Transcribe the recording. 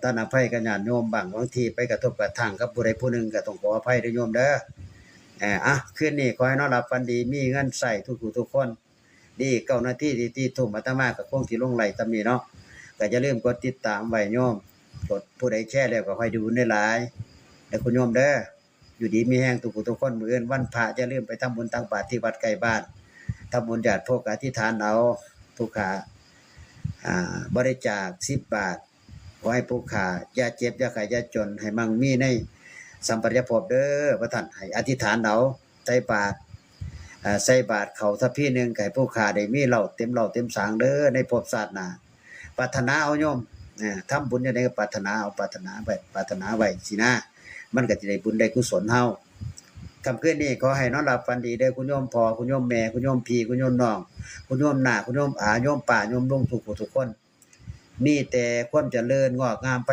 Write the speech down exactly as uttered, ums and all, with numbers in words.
ต้านอภัยกับญาติโยมบ้าง บางทีไปกระทบกระทั่งกับผู้ใดผู้หนึ่งก็ต้องขออภัยเด้อโยมเด้อ เอ่อ อ่ะ คืนนี้ขอให้นอนหลับฝันดี มีเงินใช้ทุกผู้ทุกคน นี่เก้านาทีที่ ที่ทุ่ม อาตมาก็คงสิลงไลฟ์ส่ำนี้เนาะ ก็อย่าลืมกดติดตามไว้โยม กด ผู้ใดแชร์แล้วก็ให้ได้บุญหลายๆ เด้อคุณโยมเด้อ อยู่ดีมีแฮงทุกผู้ทุกคน มื้ออื่นวันพระอย่าลืมไปทำบุญตักบาตรที่วัดใกล้บ้าน ทำบุญญาติโยมก็อธิษฐานเอา ผู้ขา อ่า บริจาคสิบบาท ขอให้ผู้ขาอย่าเจ็บอย่าไข้อย่าจน ให้มั่งมีในสัมปรายภพเด้อ ว่าซั่น ให้อธิษฐานเอา ใส่บาตร อ่า ใส่บาตรข้าวทัพพีหนึ่ง ก็ให้ผู้ขาได้มีเหล้าเต็มเหล้าเต็มสางเด้อ ในภพชาติหน้า ปรารถนาเอาโยม อ่า ทำบุญจั่งใดก็ปรารถนาเอา ปรารถนาไว้ ปรารถนาไว้สินะ มันก็สิได้บุญได้กุศลเฮา ค่ำคืนนี้ขอให้นอนหลับฝันดีเด้อ คุณโยมพ่อ คุณโยมแม่ คุณโยมพี่ คุณโยมน้อง คุณโยมน้า คุณโยมอา โยมป้า โยมลุง ทุกผู้ทุกคน มีแต่ความเจริญงอกงาม